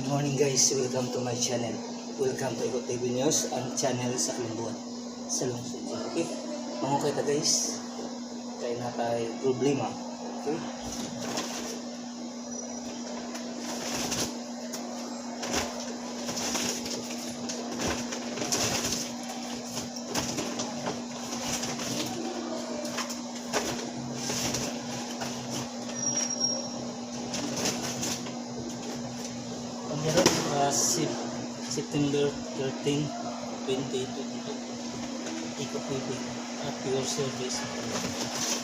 Good morning, guys, welcome to my channel. Welcome to Eko TV News, ang channel sa Kalimbuan sa lungsod. Okay, mangukay ta, guys. Kay naa tay problema. Okay? Pagkaroon, September 13, 2022. Eko TV at your service.